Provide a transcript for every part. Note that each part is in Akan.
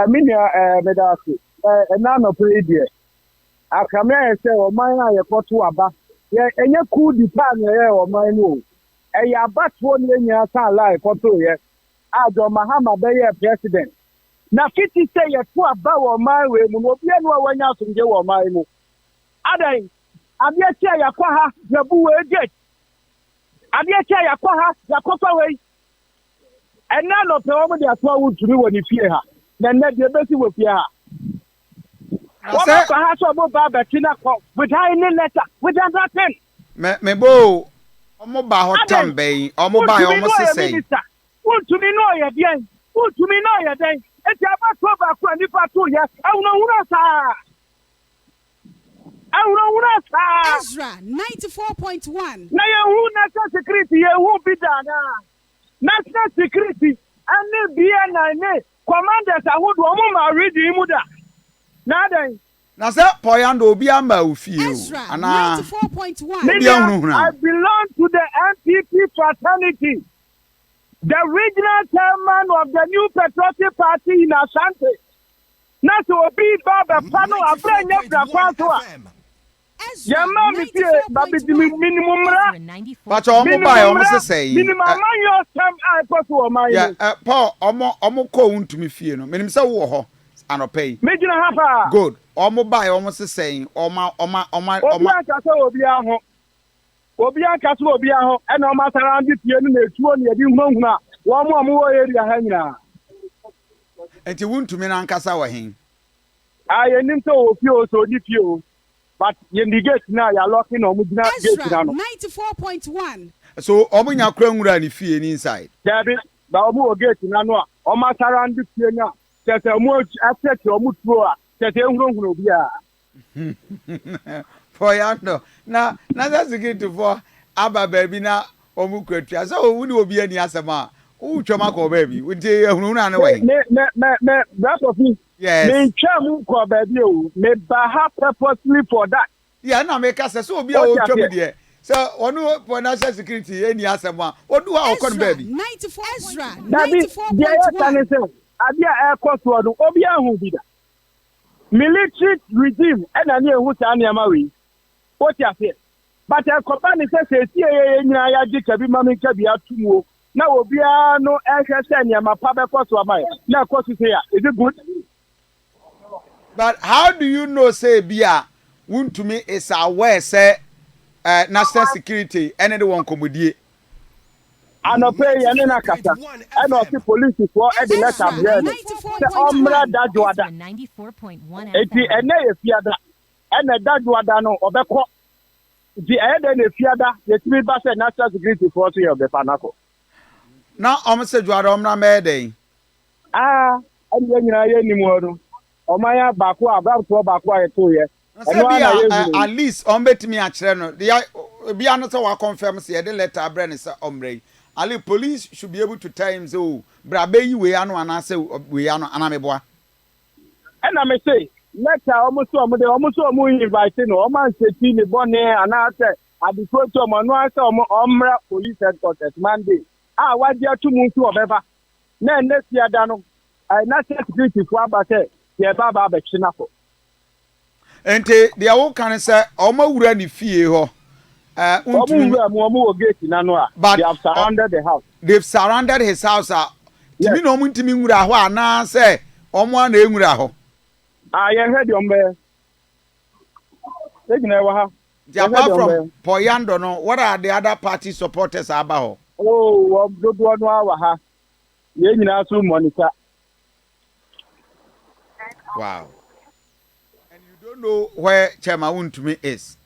Me nua, meda ase. Ɛna anɔpɛ yi deɛ, akame ayɛ sɛ ɔman a yɛkɔto aba, yɛ ɛnyɛ coup d'etat na ɛyɛ ɔman no o. Ɛyɛ abatoɔ ne yɛn nyinaa san line kɔtoeɛ a John Mahama bɛyɛɛ president. Na fiti sɛ yɛto aba wɔ ɔman wei mu no, obiara no a wanya asomdwe wɔ ɔman yi mu. Adan, adeɛ kye a yɛakɔ ha, yɛbu wei gate. Adeɛ kye a yɛakɔ ha, yɛakɔfa wei. Ɛnɛ anɔpɛ wɔn de ato awo ntumi wɔ ne fie ha. Na nnɛ deɛ ebesi wɔ fie ha. Na Wɔn sɛ akɔ ha sɛ wɔn ba abɛkye na kɔ without any letter, without nothing. Me bo ɔmo ba hɔ tam Adan, bɛn ɔmo ba yɛ wontumi ɔmo no ɔyɛ sesɛn. Minister, wontumi no ɔyɛ deɛn, wontumi no ɔyɛ dɛn. Eti abatoɔ baako a nipa to yɛ ahunahuna saa, ahunahuna saa. Ezra 94.1. Na yɛhu national security, yɛhu bi da anaa? National security ɛne BNI ne commanders ahodoɔ, ɔmo ma region mu da na adɛn? Na sɛ Pɔyando obi ama wo fie o Ezra anaa 94.1. obi Media, ahunahuna I wo. Belong to the NPP fraternity, the regional chairman of the New Patriotic Party in Ashanti. Na sɛ obi ba bɛfa no aberɛ nyɛ bra kwan so a Ezra yɛma me fie babidi 94.1. minimum mmara. Pakyɛ ɔmo Minimum ba yɛ ɔmo mmara sesɛn. Minimum amanyɔ sɛm a ɛkɔ so wɔ ɔman yi Yɛ mu. Paul, ɔmo kɔ wo ntumi fie no, menim sɛ wowɔ hɔ anɔpɛ yi. Megyina ha paa. Good. Ɔmo ba yɛ ɔmo sesɛn ɔma ɔma ɔma Obi ɔma. ankasa wɔ obiara ho, obi ankasa wɔ obiara ho, ɛna ɔmo asara fie no na etuo na yɛde hunahuna wɔn a ɔmo wɔ area ha nyinaa. Nti wontumi n'ankasa wɔ hen? A yɛnim sɛ ɔwɔ fie o, sɛ ɔni fie o, but yɛn gate na yɛa lock na ɔmo gyina gate Ezra na no. 94.1. So ɔmo nya kora nwura ne fie ne inside? Daabi, ba ɔmo wɔ gate na no a ɔmo asara fie no a kyerɛ sɛ ɔmo akyerɛkyerɛ ɔmo tuo a kyerɛ sɛ ehunahuna obiara. Pɔyando, na national security foɔ aba baabi na ɔmo kura tua sɛ owu ne obi ani asɛm a wotwam akɔ baabi, nti ahunahuna ne wɔ hen? Me brasɔfi. Yes. Me ntwa mu kɔ baabi o, me ba ha purposely for that. Yɛ na meka sɛ obi a Ɔte wɔtwam aseɛ. Deɛ sɛ ɔno pɔ national security ɛni asɛm a ɔdu hɔ a ɔkɔ no Ezra baabi. 94 Ezra Dabi, deɛ yɛka ne 94.1. sɛ adeɛ a ɛrekɔ soɔ no, obiara hu bi da. Military regime ɛna ne ehu saa nneɛma wei, wote aseɛ? But ɛkɔba ne sɛ sɛsie yɛ nyinaa yɛagye kabi ma me nka bi ato mu o, na obiara no ɛhwɛ sɛ nneɛma pa bɛkɔ so ama yɛ na ɛkɔ so sɛ a, is it good? But how do you know say bi a wontumi is aware sɛ national security ɛne de wɔn nkɔmmɔdie? Anɔpɛ yi yɛne no akasa, ɛna ɔse polisifoɔ ɛde letter Ezra brɛ no sɛ ɔmmra 94.1. dadwoada, eti ɛnɛ yɛ fiada, ɛna dadwoada no ɔbɛkɔ. Nti ɛyɛ dɛ na efiada yɛtumi ba sɛ national security foɔ so yɛ ɔbɛfa n'akɔ. Na ɔmo sɛ dwoada ɔmmra mɛyɛ dɛn? Aa, ɛne yɛn nyinaa yɛ nim hɔ no, ɔman yɛ baako a abrabtoɔ baako a yɛtoo yɛ Na sɛ ɛno bi ara na a yɛhunu. At least ɔmo bɛtumi akyerɛ no deɛ ebi ano sɛ wakɔnfɛm sɛ yɛde letter abrɛ ne sɛ ɔmmrɛ yi. At least police should be able to tell him sɛ, o bra bɛyi wei ano anaasɛ wei ano anaa meboa? Ɛna me se letter a ɔmo so ɔmo de ɔmo so ɔmo invite no, ɔmo ansɛti ne bɔne anaasɛ adesuo nti ɔmo ɔno ara sɛ ɔmo ɔmmra police headquarters Monday a wagye ato mu nso ɔbɛba, na ɛnɛ fiada no national security fo aba sɛ yɛba aba abɛkye n'akɔ. Nti deɛ woka ne sɛ ɔmo awura ne fie hɔ Ɔmo wontumi wura mu, ɔmo wɔ gate n'ano a But they have surrounded the house. They've surrounded his house a tumi Yes. na ɔmo ntumi nwura hɔ anaasɛ ɔmo ana enwura hɔ? A yɛhwɛ deɛ ɔmo bɛyɛ, yɛgyina ɛwɔ ha. Nti Yɛhwɛ apart deɛ ɔmo from bɛyɛ. Pɔyando no, what are the other party supporters aba hɔ? Oo, wɔn dodoɔ no ara wɔ ha, yɛn nyinaa so monitor. Wow, and you don't know where Chairman Wontumi is?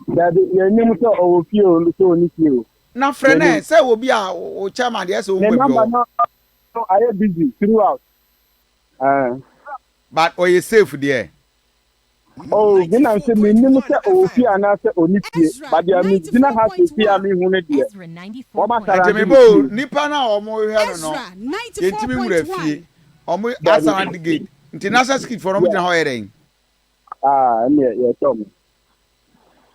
Dabi, yɛnim sɛ ɔwɔ fie o, sɛ ɔni fie o. Na frɛ Yɛnim. ne sɛ obi a o chairman deɛ sɛ Ne ohun baabi number wɔ. No ayɛ busy throughout. But ɔyɛ safe deɛ? Oh, me na sɛ menim sɛ ɔwɔ fie anaasɛ ɔni fie, Ezra but deɛ megyina ha sɛsi a mehu no deɛ, wɔn Nti asarande mebo ne fie. nipa no a ɔmo hwehwɛ no, Ezra yɛntumi nwura 94.1. fie, ɔmo Dabi. asurround gate, nti national security foɔ no, ɔmo gyina hɔ yɛ dɛn? Ah, ɛnneɛ yɛsɛ ɔmo.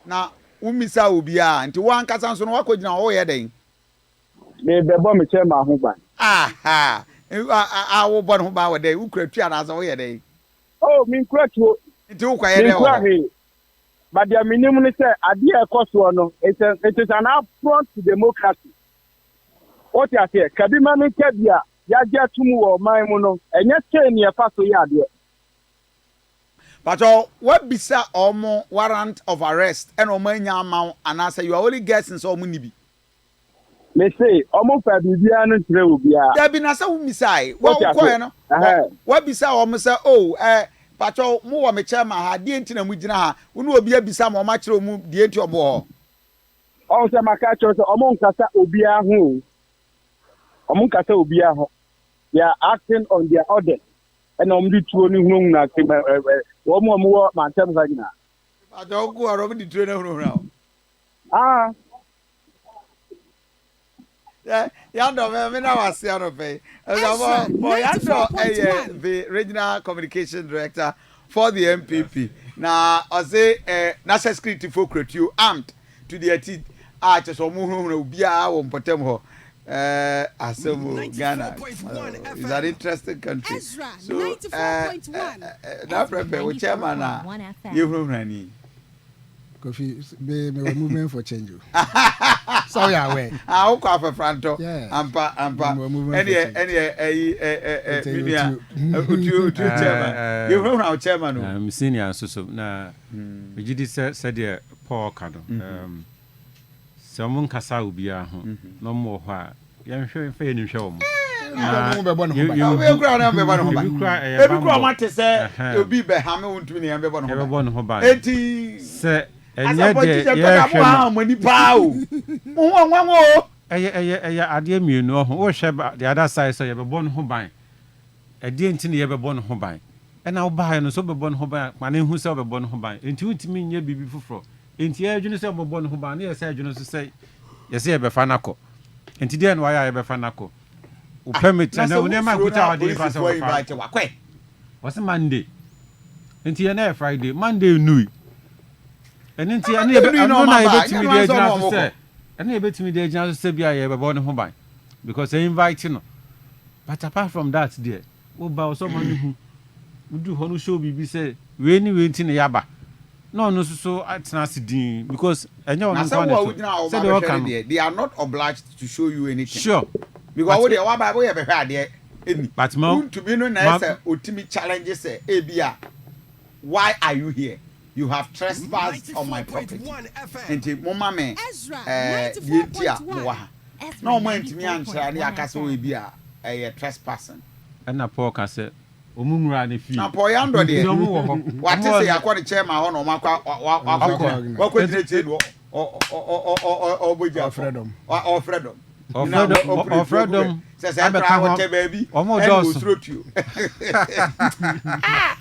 Na womisa obiara, nti wo ankasa nso no wakɔgyina hɔ woyɛ dɛn? Mebɛbɔ me kyɛ ma ho ban. Aha, A wobɔ ne ho ban wɔ dɛn? Wokura tuo anaasɛ woyɛ dɛn? Oh, menkura tuo. Nti wokɔyɛ dɛn wɔ Menkura hɔ? hwee. But deɛ menim ne sɛ adeɛ a ɛkɔ soɔ no, it's a, it is an affront to democracy. Wote aseɛ? Kabi ma menka bi a yɛagye ato mu wɔ ɔman mu no, ɛnyɛ sei ne yɛfa so yɛ adeɛ. Pakyɛ wabisa ɔmo warrant of arrest ɛna ɔmo anya ama wo anaasɛ you are only guessing sɛ ɔmo nni bi? Mese ɔmo nfa biribiara no nkyerɛ obiara. Dabi na sɛ wo mmisae, wo Wote a aseɛ? wokɔɛ no Ɛhɛn. wabisa ɔmo sɛ oh eh pakyɛ mo wɔ me chairman ha deɛ nti na mo gyina ha, wo ne obi abisa ma ɔmo akyerɛ ɔmo deɛ nti ɔmo wɔ hɔ? Ɔho sɛ maka akyerɛ wo sɛ ɔmo nkasa obiara ho o. Ɔmo nkasa obiara ho. They are acting on their orders. Ɛna ɔmo de tuo no hunahuna ase ɛ ɛ ɛ wɔn a ɔmo wɔ mantam ha nyinaa. Pakyɛ wo ko a ɔmo de tuo no ahunahuna wo? Ah. Yandɔ mɛ me na wase anɔpɛ yi. Ezra Ɛsafo Yandɔ ɛyɛ 94.1. the regional communication director for the NPP. Na ɔse eh, national security fo kura tuo armed to their teeth a kyɛ sɛ ɔmo hunahuna obiara wɔ mpɔtam hɔ. Eh, asɛm o, Ghana oh, is an interesting country. Ezra So eh, eh, 94.1. eh, na prɛpɛ wo chairman a yɛhunahuna ni. Kofi, me me wɔ movement for change o. Sɛ woyɛ aware. Ah, wokɔ afɛfrantɔ. Yeah. Ampa, ampa. Me wɔ movement for Ɛneɛ, change. ɛneɛ, ɛyi, ɛ, ɛ, ɛ, Nti me nua, otuo. otuo, otuo chairman. Yɛhunahuna wo chairman o. Me senior nso so, na megye di sɛ sɛdeɛ Paul ka no, sɛ wɔn nkasa obiara ho na wɔn wɔ hɔ a, yɛnhwɛ mfa yɛn ani nhwɛ wɔn. Na wɔn bɛbɔ ne ho ban. Ebi kura na bɛbɔ ne ho ban. Ebi kura ɛyɛ Ebi kura bammɔ. wɔn ate sɛ Ɛhɛn. obi bɛhame wo ntumi ne yɛn bɛbɔ ne ho ban. Yɛbɛbɔ ne ho ban. Eti Sɛ ɛnyɛ asɛ deɛ politician tɔ da mo yɛrehwɛ ha no. mo ani paa o. Mo ho nwanwa o. Ɛyɛ ɛyɛ ɛyɛ adeɛ mmienu ɔho. Wohwɛ ba the other side sɛ yɛbɛbɔ ne ho ban. Ɛdeɛn nti na yɛbɛbɔ ne ho ban? Ɛna wobaeɛ no nso wobɛbɔ ne ho ban a, ma no nhu sɛ wobɛbɔ ne ho ban. Enti wontumi nyɛ biribi foforɔ. Enti yɛdwene sɛ wɔbɛbɔ ne ho ban na yɛsan dwene nso sɛ yɛsɛ yɛbɛfa no akɔ. Enti deɛn na wayɛ a yɛbɛfa no akɔ? Wo Ah, permit na anaa sɛ wo nneɛma wosuro nkuta na a wɔde ba sɛ polisifoɔ wɔfa. invite wo akɔ ɛ? Wɔse Monday. Enti yɛn ɛyɛ Friday. Monday nnui. Ɛno nti Na ɛno Monday yɛbɛ nnui na ɛno wɔn na aba a, ɛnyɛ yɛbɛtumi no de ara sɛ agyina wɔn so a sɛ wɔkɔ. ɛno yɛbɛtumi de agyina so sɛ bi a yɛbɛbɔ ne ho ban because yɛ invite no. But apart from that deɛ, woba wo sɛ ɔma no hu. Wodu hɔ no show biribi sɛ wei ne wei nti na yɛaba. Na ɔno nso so atena ase dinn because ɛnyɛ Na ɔno sɛ nko ara wo na a ɛto. wogyina hɔ a Sɛdeɛ wɔba bɛhwɛ ɔka no no. deɛ, they are not obliged to show you anything. Sure. Because But wo deɛ woaba woyɛ bɛhwɛ adeɛ ɛni. But ma Wontumi no na ma ɛsɛ otumi challenge sɛ ebia why are you here? You have trespassed on my property. Nti momma me Ezra eh, deɛ nti a mowɔ 94.1. ha. Na wɔn antumi ankyerɛ a na yɛaka sɛ oh ebia ɛyɛ trespassing. Ɛna Paul ka sɛ, Wɔn nwuraa ne fie. Na Paul Yandɔ deɛ, Nti wɔn wɔ hɔ. wate Wɔn sɛ wɔ yɛakɔ ne chairman hɔ na wɔn akɔ Akɔ. wakɔ wakɔ gyina akyire na ɔbɔ gya Ɔfrɛ dɔm. ɔfrɛ dɔm. Ɔfrɛ dɔm ɔfrɛ dɔm sɛ sɛ abɛka koraa ho wɔtɛ baabi wɔn ɛna dɔɔso. osuro tuo.